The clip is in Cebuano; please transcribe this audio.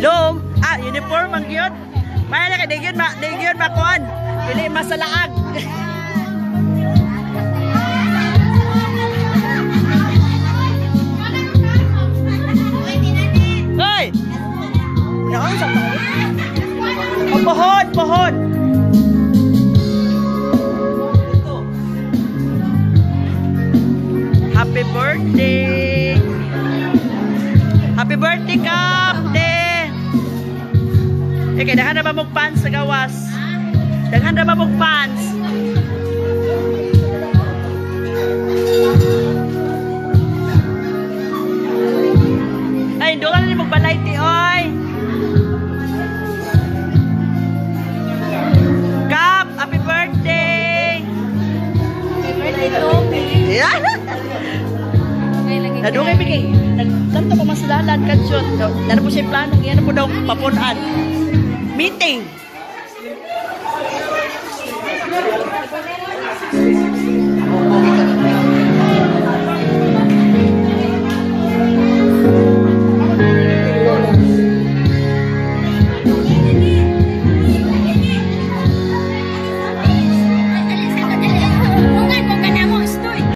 Hello? Ah, uniform ang gyud. May na kay di gyud ma, di gyud makuan. Dili masalaag. Hoy! Naon sa tao? Oh, pohon, pohon. Ito. Happy birthday! Happy birthday, Kap! De! Eh, kay daghan na ba mong fans sa gawas? Daghan na ba mong fans? Ay, doon na mong balay, ti, oy! Kap, happy birthday! Happy birthday, Toby. Yeah! Nadungay bigay. Nagkanto pa masadalan kadsyon. Nana po siya plano. Yan po daw papunan. Meeting.